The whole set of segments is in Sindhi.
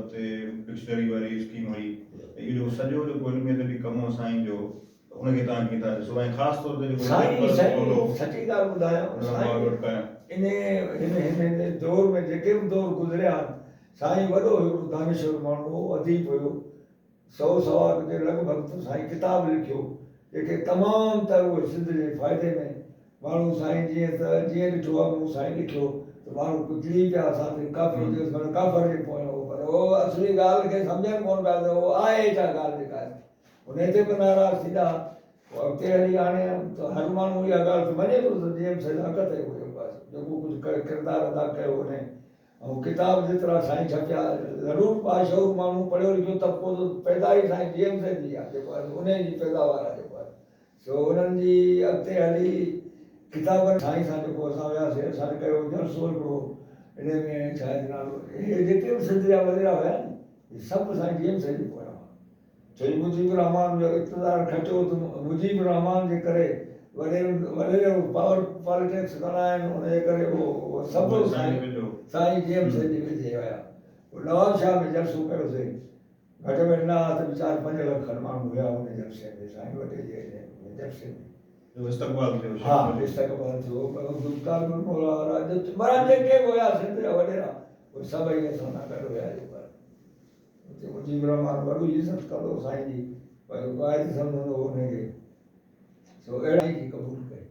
اڳتي ڊڪشنري واري اسڪيم هئي ته اهو جيڪو سڄو جيڪو علمي ادبي ڪم هو سائين جو ته ان کي توهان ڪيئن ٿا ڏسو ۽ خاص طور تي جيڪو سائين سائين سچي ڳالهه ٻڌايان سائين انهي هن هن هن دور ۾ جيڪي به دور گذريا آهن سائين وڏو هڪڙو دانشور ماڻهو هو اديب هيو سئو سوا جي لڳ ڀڳ ته سائين ڪتاب لکيو جيڪي تمام تر اهي سنڌ جي فائدي ۾ ماڻهو سائين جيئن ته جيئن ڏٺو آهي مون سائين لکيو ته ماڻهو ڪچلي پيا اسان تي ڪافر چيس معنيٰ ڪافر جي پويان هو پر اهو اصلي ڳالهه کي سمجهن ڪونه پيا ته اهو آهي ڇا ڳالهه جيڪا انهي تي به ناراض ٿيندا پوء اڳتي هلي هاڻي ته هر ماڻهو اها ڳالهه ته مڃي ٿو ته جي ايم سيد حق تي هو جيڪو آهي جيڪو ڪجهه ڪردار ادا ڪيو انهي ۽ ڪتاب جيترا سائين ڇپيا ضرور باشعور ماڻهو پڙهيو لکيو طبقو ته پيدا ئي سائين جي ايم سيد جي آهي جيڪو آهي انهي جي پيداوار آهي جيڪو آهي سو انهن جي اڳتي هلي ڪتابن سائين سان جيڪو اسان وياسي اسان ڪيو جلسو هڪڙو انهي ۾ ڇا آهي نالو هي جيڪي به سنڌ جا وڏيرا هيا نه هي سڀ سائين جي ايم سيد جي پويان هئا. ڇو جو مجيب الرحمان جو اقتدار کٽيو ته مجيب الرحمان جي ڪري وڏيرن وڏيري پاور پاليٽڪس ڪندا آهن ان جي ڪري اهو سڀ سائين سائين جي ايم سيد جي ويجهي ويا پوء نواب شاهه ۾ جلسو ڪيوسين گهٽ ۾ گهٽ نه آ ته به چار پنج لک کن ماڻهو هيا ان جلسي ۾ سائين وڏي جي جلسي ۾. استقبال ٿيو ها استقبال ٿيو قادر الموليٰ وارا مڙا جيڪي به هيا سنڌ جا وڏيرا اهي سڀئي اسان سان گڏ هيا جيڪو اتي مجيب الرحمان وڏو عزت ڪندو هو سائين جي پنهنجو قائد سمجهندو هو انهي کي سو اهڙا جي قبول ڪئي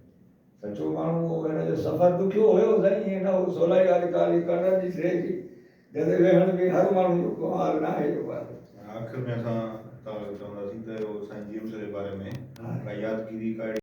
سچو ماڻهو هو هن جو سفر ڏکيو هيو سائين ائين نه هو سولائي واري ڳالهه هئي ڪنڊن جي سري جي جتي ويهڻ به هر ماڻهو جو ڪو حال نه آهي جو آهي. آخر ۾ اسان توهان کي چونداسين ته اهو سائين جي ايم سر جي باري ۾ ڪا يادگيري ڪا اهڙي.